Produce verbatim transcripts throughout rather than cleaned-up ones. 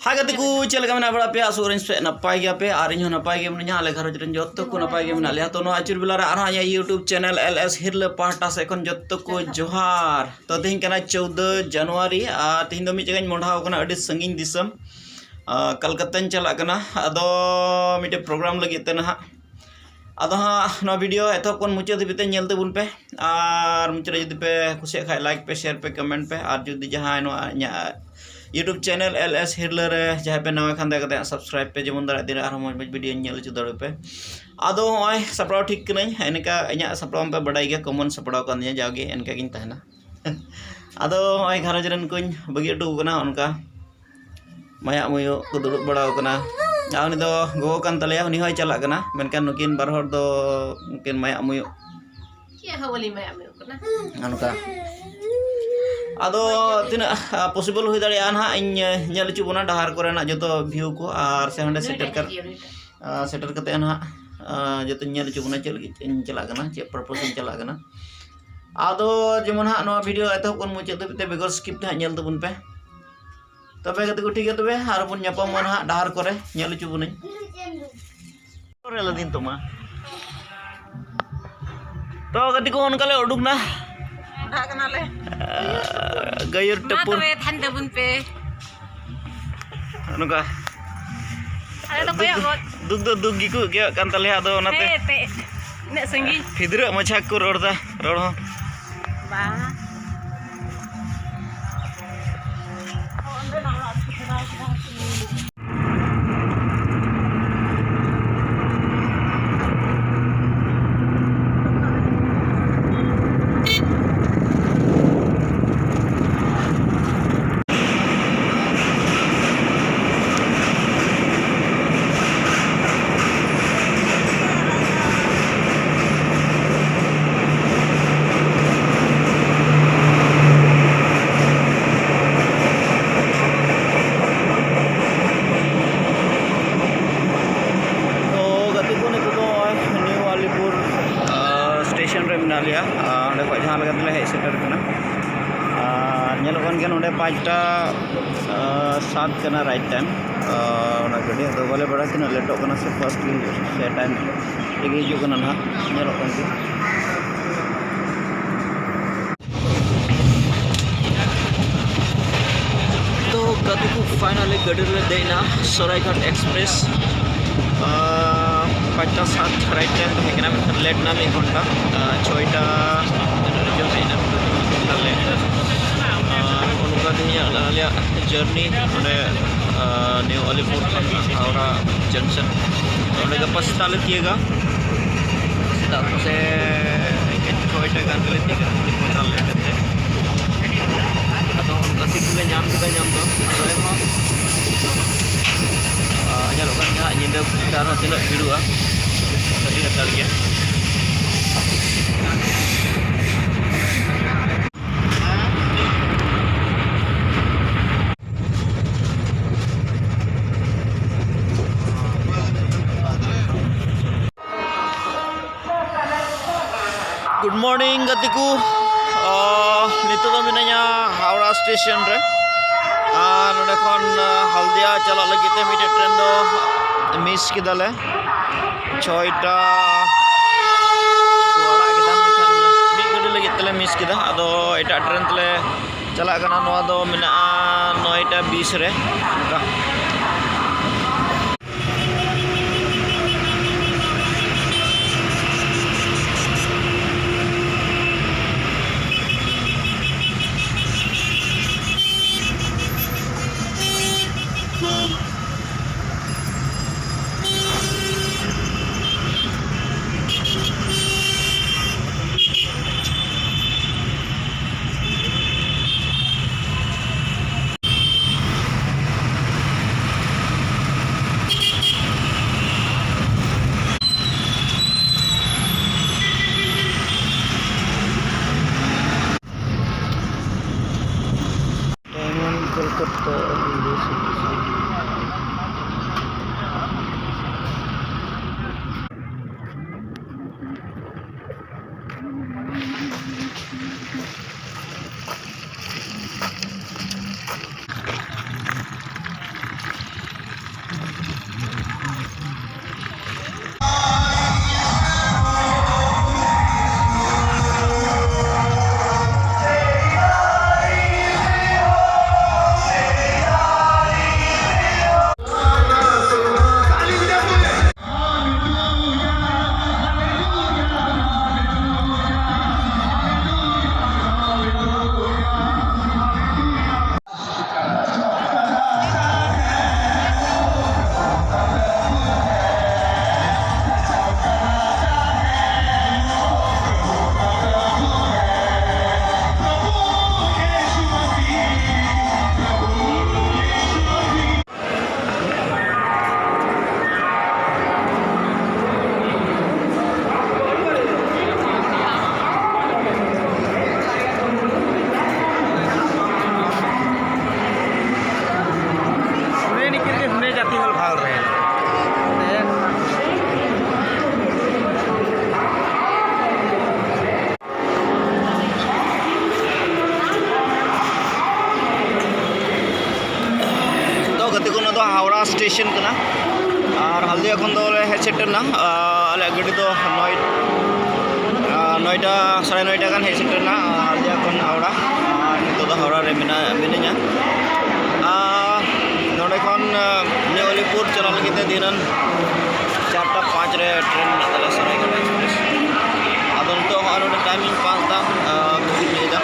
ᱦᱟᱭ ᱜᱟᱛᱮ ᱠᱚ, ᱪᱮᱫ ᱞᱮᱠᱟ ᱢᱮᱱᱟᱜ ᱵᱟᱲᱟ ᱯᱮᱭᱟ? ᱟᱥᱚᱜ ᱟᱹᱧ ᱯᱮ ᱱᱟᱯᱟᱭ ᱜᱮᱭᱟᱯᱮ ᱟᱨ ᱤᱧ ᱦᱚᱸ ᱱᱟᱯᱟᱭ ᱜᱮ ᱢᱤᱱᱟᱹᱧᱟ᱾ ᱟᱞᱮ ᱜᱷᱟᱨᱚᱸᱡᱽ ᱨᱮᱱ ᱡᱚᱛᱚ ᱠᱚ ᱱᱟᱯᱟᱭ ᱜᱮ ᱢᱮᱱᱟᱜ ᱞᱮᱭᱟ᱾ ᱛᱚ, ᱱᱚᱣᱟ ᱟᱹᱪᱩᱨ ᱵᱮᱞᱟ ᱨᱮ ᱟᱨᱦᱚᱸ ᱤᱧᱟᱹᱜ YouTube channel ᱮᱞ ᱮᱥ ᱦᱤᱨᱞᱟᱹ ᱯᱟᱦᱴᱟ ᱥᱮᱫ ᱠᱷᱚᱱ ᱡᱚᱛᱚ ᱠᱚ ᱡᱚᱦᱟᱨ᱾ ᱛᱚ, ᱛᱮᱦᱮᱧ ᱠᱟᱱᱟ ᱪᱳᱫᱫᱳ ᱡᱟᱱᱩᱣᱟᱨᱤ ᱟᱨ ᱛᱮᱦᱮᱧ ᱫᱚ ᱢᱤᱫ ᱡᱟᱭᱜᱟᱧ ᱢᱚᱦᱰᱟᱣ ᱠᱟᱱᱟ, ᱟᱹᱰᱤ ᱥᱟᱺᱜᱤᱧ ᱫᱤᱥᱚᱢ, ᱟᱨ ᱠᱟᱞᱠᱟᱛᱟᱧ ᱪᱟᱞᱟᱜ ᱠᱟᱱᱟ᱾ ᱟᱫᱚ ᱢᱤᱫᱴᱮᱡ program ᱞᱟᱹᱜᱤᱫ ᱛᱮ ᱱᱟᱦᱟᱜ᱾ ᱟᱫᱚ ᱦᱟᱸᱜ ᱱᱚᱣᱟ video ᱮᱛᱚᱦᱚᱵ ᱠᱷᱚᱱ ᱢᱩᱪᱟᱹᱫ ᱫᱷᱟᱹᱵᱤᱡ ᱛᱮ ᱧᱮᱞ ᱛᱟᱵᱚᱱ ᱯᱮ᱾ ᱟᱨ ᱢᱩᱪᱟᱹᱫ ᱨᱮ ᱡᱩᱫᱤ ᱯᱮ ᱠᱩᱥᱤᱭᱟᱜ ᱠᱷᱟᱡ, like ᱯᱮ, share ᱯᱮ, comment ᱯᱮ᱾ ᱟᱨ ᱡᱩᱫᱤ ᱡᱟᱦᱟᱸᱭ ᱱᱚᱣᱟ ᱤᱧᱟᱹᱜ YouTube channel ᱮᱞ ᱮᱥ ᱦᱤᱨᱞᱟᱹ ᱨᱮ ᱡᱟᱦᱟᱸᱭ ᱯᱮ ᱱᱟᱣᱟ ᱠᱷᱟᱱ, ᱫᱟᱭᱟ ᱠᱟᱛᱮ subscribe ᱯᱮ, ᱡᱮᱢᱚᱱ ᱫᱟᱲᱮᱭᱟᱜ ᱫᱤᱱ ᱨᱮ ᱟᱨᱦᱚᱸ ᱢᱚᱡᱽ ᱢᱚᱡᱽ videoᱧ ᱧᱮᱞ ᱦᱚᱪᱚ ᱫᱟᱲᱮ ᱯᱮ᱾ ᱟᱫᱚ ᱦᱚᱸᱜᱼᱚᱭ ᱥᱟᱯᱲᱟᱣ ᱴᱷᱤᱠ ᱠᱟᱹᱱᱟᱹᱧ, ᱤᱱᱠᱟ ᱤᱧᱟᱹᱜ ᱥᱟᱯᱲᱟᱣ ᱯᱮ ᱵᱟᱰᱟᱭ ᱜᱮᱭᱟ, common ᱥᱟᱯᱲᱟᱣ ᱠᱟᱱ ᱛᱤᱧᱟᱹ, ᱡᱟᱣᱜᱮ ᱤᱱᱠᱟ ᱜᱤᱧ ᱛᱟᱦᱮᱱᱟ᱾ ᱟᱫᱚ ᱦᱚᱸᱜᱼᱚᱭ ᱜᱷᱟᱨᱚᱸᱡᱽ ᱨᱮᱱ ᱠᱚᱧ ᱵᱟᱹᱜᱤ ᱦᱚᱴᱚ ᱟᱠᱚ ᱠᱟᱱᱟ, ᱚᱱᱠᱟ ᱢᱟᱭᱟᱜ ᱢᱩᱭᱩᱜ ᱠᱚ ᱫᱩᱲᱩᱵ ᱵᱟᱲᱟ ᱟᱠᱟᱱᱟ᱾ ᱟᱨ ᱩᱱᱤ ᱫᱚ ᱜᱚᱜᱚ ᱠᱟᱱ ᱛᱟᱞᱮᱭᱟ, ᱩᱱᱤ ᱦᱚᱸᱭ ᱪᱟᱞᱟᱜ ᱠᱟᱱᱟ, ᱢᱮᱱᱠᱷᱟᱱ ᱱᱩᱠᱤᱱ ᱵᱟᱨ ᱦᱚᱲ ᱫᱚ ᱩᱱᱠᱤᱱ ᱢᱟᱭᱟᱜ ᱢᱩᱭᱩᱜ ᱪᱮᱫ ᱦᱚᱸ ᱵᱟᱹᱞᱤᱧ ᱢᱟᱭᱟᱜ ᱢᱩᱭᱩᱜ ᱠᱟᱱᱟ᱾ ᱚᱱᱠᱟ᱾ ᱟᱫᱚ ᱛᱤᱱᱟᱹᱜ, ᱟ, possible ᱦᱩᱭ ᱫᱟᱲᱮᱭᱟᱜᱼᱟ ᱱᱟᱦᱟᱜ, ᱤᱧ, ᱮ, ᱧᱮᱞ ᱦᱚᱪᱚ ᱵᱚᱱᱟ ᱰᱟᱦᱟᱨ ᱠᱚᱨᱮᱱᱟᱜ ᱡᱚᱛᱚ view ᱠᱚ, ᱟᱨ ᱥᱮ ᱦᱟᱸᱰᱮ ᱥᱮᱴᱮᱨ ᱠᱟᱛᱮ, ᱱᱩᱭᱴᱟᱜ ᱡᱤᱭᱚᱱ, ᱱᱩᱭᱴᱟᱜ᱾ ᱟ, ᱥᱮᱴᱮᱨ ᱠᱟᱛᱮ ᱱᱟᱦᱟᱜ, ᱟ, ᱡᱚᱛᱚᱧ ᱧᱮᱞ ᱦᱚᱪᱚ ᱵᱚᱱᱟ ᱪᱮᱫ ᱞᱟᱹᱜᱤᱫ ᱤᱧ ᱪᱟᱞᱟᱜ ᱠᱟᱱᱟ, ᱪᱮᱫ purpose ᱤᱧ ᱪᱟᱞᱟᱜ ᱠᱟᱱᱟ᱾ ᱟᱫᱚ ᱡᱮᱢᱚᱱ ᱦᱟᱸᱜ ᱱᱚᱣᱟ video ᱮᱛᱚᱦᱚᱵ ᱠᱷᱚᱱ ᱢᱩᱪᱟᱹᱫ ᱫᱷᱟᱹᱵᱤᱡ ᱛᱮ ᱵᱮᱜᱚᱨ skip ᱛᱮ ᱦᱟᱸᱜ ᱧᱮᱞ ᱛᱟᱵᱚᱱ ᱯᱮ᱾ ᱛᱚᱵᱮ ᱜᱟᱛᱮ ᱠᱚ, ᱴᱷᱤᱠ ᱜᱮᱭᱟ, ᱛᱚᱵᱮ ᱟᱨ ᱵᱚᱱ ᱧᱟᱯᱟᱢᱚᱜᱼᱟ ᱱᱟᱦᱟᱜ ᱰᱟᱦᱟᱨ ᱠᱚᱨᱮ, ᱧᱮᱞ ᱦᱚᱪᱚ ᱵᱚᱱᱟᱹᱧ᱾ ᱨᱮ ᱞᱟᱹᱫᱤᱧ ᱛᱟᱢᱟ᱾ ᱛᱚ ᱜᱟᱛᱮ ᱠᱚ, ᱚᱱᱠᱟ ᱞᱮ ᱩᱰᱩᱠ ᱱᱟ᱾ ᱩᱰᱷᱟᱜ ᱠᱟᱱᱟᱞᱮ᱾ ᱜᱟᱹᱭᱩᱨ ᱢᱟ ᱴᱟᱹᱯᱩᱨ᱾ ᱛᱚᱵᱮ ᱛᱟᱦᱮᱱ ᱛᱟᱵᱚᱱ ᱯᱮ᱾ ᱱᱚᱝᱠᱟ᱾ ᱟᱞᱮ ᱫᱚ ᱫᱩᱠ ᱠᱚᱭᱚᱜ ᱫᱚ, ᱜᱚᱫ᱾ ᱫᱩᱠ ᱫᱚ ᱫᱩᱠ ᱜᱮᱠᱚ ᱟᱹᱭᱠᱟᱹᱣᱮᱫ ᱠᱟᱱ ᱛᱟᱞᱮᱭᱟ, ᱟᱫᱚ ᱚᱱᱟᱛᱮ ᱦᱮᱸ, ᱮᱱᱛᱮᱫ᱾ ᱤᱱᱟᱹᱜ ᱥᱟᱺᱜᱤᱧ᱾ ᱯᱷᱤᱫᱽᱨᱟᱹᱜ ᱢᱟᱪᱷᱟ ᱠᱚ ᱨᱚᱲ ᱫᱟ, ᱨᱚᱲ ᱦᱚᱸ᱾ ᱵᱟᱝ᱾ ᱢᱮᱱᱟᱜ ᱞᱮᱭᱟ᱾ ᱟᱨ ᱚᱸᱰᱮ ᱠᱷᱚᱱ ᱡᱟᱦᱟᱸ ᱞᱮᱠᱟ ᱛᱮᱞᱮ ᱦᱮᱡ ᱥᱮᱴᱮᱨ ᱠᱟᱱᱟ, ᱟᱨ ᱧᱮᱞᱚᱜ ᱠᱟᱱ ᱜᱮᱭᱟ ᱱᱚᱰᱮ ᱯᱟᱸᱪᱴᱟ, ᱟᱨ, ᱥᱟᱛ ᱠᱟᱱᱟ ᱨᱟᱭᱤᱰ ᱴᱟᱭᱤᱢ᱾ ᱟᱨ ᱚᱱᱟ ᱜᱟᱹᱰᱤ ᱟᱫᱚ ᱵᱟᱞᱮ ᱵᱟᱲᱟᱭᱟ ᱛᱤᱱᱟᱹᱜ ᱞᱮᱴᱚᱜ ᱠᱟᱱᱟ ᱥᱮ ᱯᱷᱟᱥᱴ ᱜᱮ ᱥᱮ ᱴᱟᱭᱤᱢ ᱛᱮᱜᱮ ᱦᱤᱡᱩᱜ ᱠᱟᱱᱟ ᱱᱟᱦᱟᱜ, ᱧᱮᱞᱚᱜ ᱠᱟᱱ ᱜᱮᱭᱟ᱾ ᱛᱚ ᱜᱟᱛᱮ ᱠᱚ, ᱯᱷᱟᱭᱱᱟᱞᱤ ᱜᱟᱹᱰᱤ ᱨᱮᱞᱮ ᱫᱮᱡ ᱮᱱᱟ, ᱥᱚᱨᱟᱭᱜᱷᱟᱴ ᱮᱠᱥᱯᱨᱮᱥ᱾ ᱟᱨ ᱯᱟᱸᱪᱴᱟ ᱥᱟᱛ ᱨᱟᱭᱤᱰ ᱴᱟᱭᱤᱢ ᱛᱟᱦᱮᱸ ᱠᱟᱱᱟ, ᱢᱮᱱᱠᱷᱟᱱ ᱞᱮᱴ ᱮᱱᱟ ᱢᱤᱫ ᱜᱷᱚᱱᱴᱟ᱾ ᱟᱨ ᱪᱷᱚᱭᱴᱟ ᱨᱮ ᱦᱮᱡ ᱮᱱᱟ, ᱞᱮᱴ ᱮᱱᱟ᱾ ᱟᱨ ᱱᱚᱜᱼᱚ ᱱᱚᱝᱠᱟ ᱛᱮᱦᱮᱧᱟᱜ ᱟᱞᱮᱭᱟᱜ ᱡᱟᱨᱱᱤ ᱱᱚᱰᱮ, ᱟᱨ ᱱᱤᱭᱩ ᱟᱞᱤᱯᱩᱨ ᱠᱷᱚᱱ ᱦᱟᱣᱲᱟ ᱡᱚᱝᱥᱚᱱ᱾ ᱚᱸᱰᱮ ᱜᱟᱯᱟ ᱥᱮᱛᱟᱜ ᱞᱮ ᱛᱤᱭᱟᱹᱜᱟ᱾ ᱥᱮᱛᱟᱜ ᱠᱚᱥᱮ ᱤᱱᱠᱟᱹ ᱪᱷᱚᱭᱴᱟ ᱜᱟᱱ ᱜᱮᱞᱮ ᱛᱤᱭᱟᱹᱜᱟ, ᱛᱤᱱ ᱜᱷᱚᱱᱴᱟ ᱞᱮ ᱠᱟᱛᱮ᱾ ᱟᱫᱚ ᱚᱱᱠᱟ ᱥᱤᱴ ᱞᱮ ᱧᱟᱢ ᱠᱮᱫᱟ ᱧᱟᱢ ᱫᱚ, ᱟᱫᱚ ᱮᱱᱦᱚᱸ, ᱟᱨ ᱧᱮᱞᱚᱜ ᱠᱟᱱ ᱜᱮᱭᱟ ᱦᱟᱸᱜ ᱧᱤᱫᱟᱹ ᱟᱨᱦᱚᱸ ᱛᱤᱱᱟᱹᱜ ᱵᱷᱤᱲᱚᱜᱼᱟ, ᱟᱹᱰᱤ ᱦᱟᱛᱟᱲ ᱜᱮᱭᱟ᱾ Good morning ᱜᱟᱛᱮ ᱠᱚ᱾ ᱟᱦ, ᱱᱤᱛᱚᱜ ᱫᱚ ᱢᱤᱱᱟᱹᱧᱟ ᱦᱟᱣᱲᱟ ᱥᱴᱮᱥᱚᱱ ᱨᱮ᱾ ᱟᱨ ᱱᱚᱰᱮ ᱠᱷᱚᱱ, ᱟᱦ, ᱦᱟᱞᱫᱤᱭᱟ ᱪᱟᱞᱟᱜ ᱞᱟᱹᱜᱤᱫ ᱛᱮ ᱢᱤᱫᱴᱮᱡ ᱴᱨᱮᱱ ᱫᱚ ᱢᱤᱥ ᱠᱮᱫᱟᱞᱮ᱾ ᱪᱷᱚᱭᱴᱟ ᱠᱚ ᱟᱲᱟᱜ ᱠᱮᱫᱟ, ᱢᱮᱱᱠᱷᱟᱱ ᱢᱤᱫ ᱜᱟᱹᱰᱤ ᱞᱟᱹᱜᱤᱫ ᱛᱮᱞᱮ ᱢᱤᱥ ᱠᱮᱫᱟ᱾ ᱟᱫᱚ ᱮᱴᱟᱜ ᱴᱨᱮᱱ ᱛᱮᱞᱮ ᱪᱟᱞᱟᱜ ᱠᱟᱱᱟ᱾ ᱱᱚᱣᱟ ᱫᱚ ᱢᱮᱱᱟᱜᱼᱟ ᱱᱚᱭᱴᱟ ᱵᱤᱥ ᱨᱮ ᱚᱱᱠᱟ᱾ Diamond Kolkata Railway Station. Station ᱠᱟᱱᱟ᱾ ᱟᱨ ᱦᱟᱞᱫᱤᱭᱟ ᱠᱷᱚᱱ ᱫᱚᱞᱮ ᱦᱮᱡ ᱥᱮᱴᱮᱨ ᱮᱱᱟ᱾ ᱟᱨ ᱟᱞᱮᱭᱟᱜ ᱜᱟᱹᱰᱤ ᱫᱚ ᱱᱚᱭ-, ᱟᱨ ᱱᱚᱭᱴᱟ, ᱥᱟᱲᱮ ᱱᱚᱭᱴᱟ ᱜᱟᱱ ᱦᱮᱡ ᱥᱮᱴᱮᱨ ᱮᱱᱟ, ᱟᱨ ᱦᱟᱞᱫᱤᱭᱟ ᱠᱷᱚᱱ ᱦᱟᱣᱲᱟ᱾ ᱟᱨ ᱱᱤᱛᱚᱜ ᱫᱚ ᱦᱟᱣᱲᱟ ᱨᱮ ᱢᱮᱱᱟ-, ᱢᱤᱱᱟᱹᱧᱟ᱾ ᱟᱨ ᱱᱚᱰᱮ ᱠᱷᱚᱱ, ᱟᱨ, ᱱᱤᱭᱩ ᱟᱞᱤᱯᱩᱨ ᱪᱟᱞᱟᱜ ᱞᱟᱹᱜᱤᱫ ᱛᱮ ᱫᱷᱤᱱᱟᱹᱱ ᱪᱟᱨᱴᱟ ᱯᱟᱸᱪ ᱨᱮ ᱴᱨᱮᱱ ᱢᱮᱱᱟᱜ ᱛᱟᱞᱮᱭᱟ, ᱥᱟᱨᱟᱭᱠᱮᱞᱟ ᱮᱠᱥᱯᱨᱮᱥ᱾ ᱟᱫᱚ ᱱᱤᱛᱚᱜ ᱦᱚᱸᱜᱼᱚᱭ ᱱᱚᱰᱮ ᱴᱟᱭᱤᱢ ᱤᱧ ᱯᱟᱥ ᱮᱫᱟ, ᱟᱨ, ᱵᱩᱠ ᱤᱧ ᱞᱟᱹᱭ ᱮᱫᱟ᱾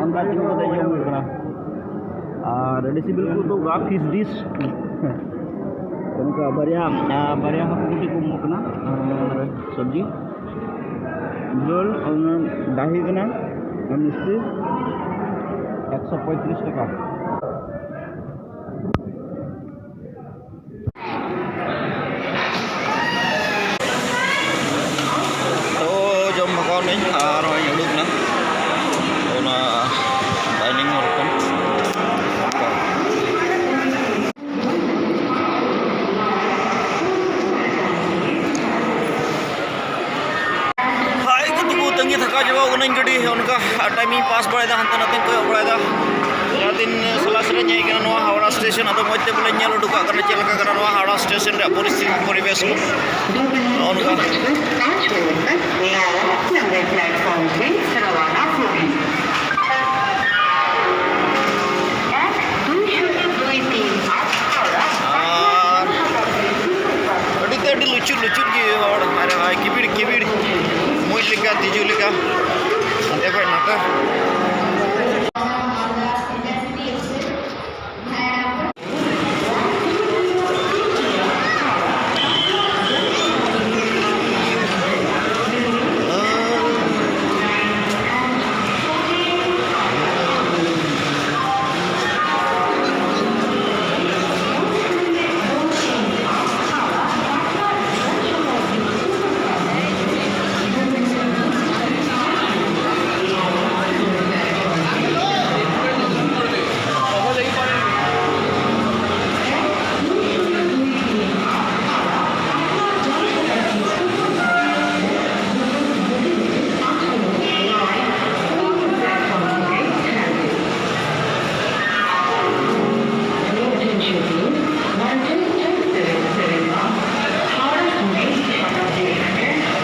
ᱚᱱᱠᱟ ᱛᱮᱜᱮ ᱠᱟᱛᱮ ᱡᱚᱢ ᱦᱩᱭᱩᱜ ᱠᱟᱱᱟ᱾ ᱟᱨ ᱟᱹᱰᱤ ᱥᱤᱵᱤᱞ ᱠᱚ ᱩᱛᱩ ᱠᱟᱜᱼᱟ, ᱯᱷᱤᱥ ᱰᱤᱥ᱾ ᱚᱱᱠᱟ ᱵᱟᱨᱭᱟ, ᱟᱨ ᱵᱟᱨᱭᱟ ᱦᱟᱹᱠᱩ ᱠᱩᱴᱤ ᱠᱚ ᱮᱢᱚᱜ ᱠᱟᱱᱟ, ᱟᱨ ᱥᱚᱵᱽᱡᱤ, ᱡᱷᱳᱞ, ᱚᱱᱟ ᱫᱟᱦᱤ ᱠᱟᱱᱟ, ᱟᱨ ᱢᱤᱥᱴᱤ, ᱮᱠᱥᱚ ᱯᱚᱸᱭᱛᱨᱤᱥ ᱴᱟᱠᱟ᱾ ᱛᱚ, ᱡᱚᱢ ᱵᱷᱟᱜᱟᱣ ᱱᱟᱹᱧ ᱟᱨ ᱦᱚᱸᱜᱼᱚᱭ ᱤᱧ ᱩᱰᱩᱠ ᱮᱱᱟ ᱚᱱᱟ ᱰᱟᱭᱱᱤᱝ ᱦᱚᱞ ᱠᱷᱚᱱ᱾ ᱦᱟᱭ ᱠᱚ ᱛᱩᱵᱩ ᱛᱟᱺᱜᱤ ᱛᱷᱟᱠᱟ ᱪᱟᱵᱟᱣ ᱠᱟᱹᱱᱟᱹᱧ ᱜᱟᱹᱰᱤ, ᱚᱱᱠᱟ ᱴᱟᱭᱤᱢᱤᱝ ᱯᱟᱥ ᱵᱟᱲᱟᱭᱮᱫᱟ, ᱦᱟᱱᱛᱮ ᱱᱟᱛᱮᱧ ᱠᱚᱭᱚᱜ ᱵᱟᱲᱟᱭᱮᱫᱟ᱾ ᱡᱟᱦᱟᱸ ᱛᱤᱱ ᱥᱟᱞᱟ ᱥᱮᱫ ᱤᱧ ᱦᱮᱡ ᱠᱟᱱᱟ ᱱᱚᱣᱟ ᱦᱟᱣᱲᱟ ᱥᱴᱮᱥᱚᱱ, ᱟᱫᱚ ᱢᱚᱡᱽ ᱛᱮ ᱵᱚᱞᱮ ᱧᱮᱞ ᱩᱰᱩᱠᱟᱜ ᱠᱟᱱᱟ ᱪᱮᱫ ᱞᱮᱠᱟ ᱠᱟᱱᱟ ᱱᱚᱣᱟ ᱦᱟᱣᱲᱟ ᱥᱴᱮᱥᱚᱱ ᱨᱮᱭᱟᱜ ᱯᱚᱨᱤᱥᱛᱷᱤᱛᱤ, ᱯᱚᱨᱤᱵᱮᱥ ᱠᱚ᱾ ᱱᱚᱜᱼᱚ ᱱᱚᱝᱠᱟ᱾ Number platform से रवाना होगी। এক দুই শূন্য দুই তিন আট হাওড়া। ᱞᱮᱠᱟ, ᱛᱤᱡᱩ ᱞᱮᱠᱟ, ᱦᱟᱱᱛᱮ ᱠᱷᱚᱡ ᱱᱟᱛᱮ᱾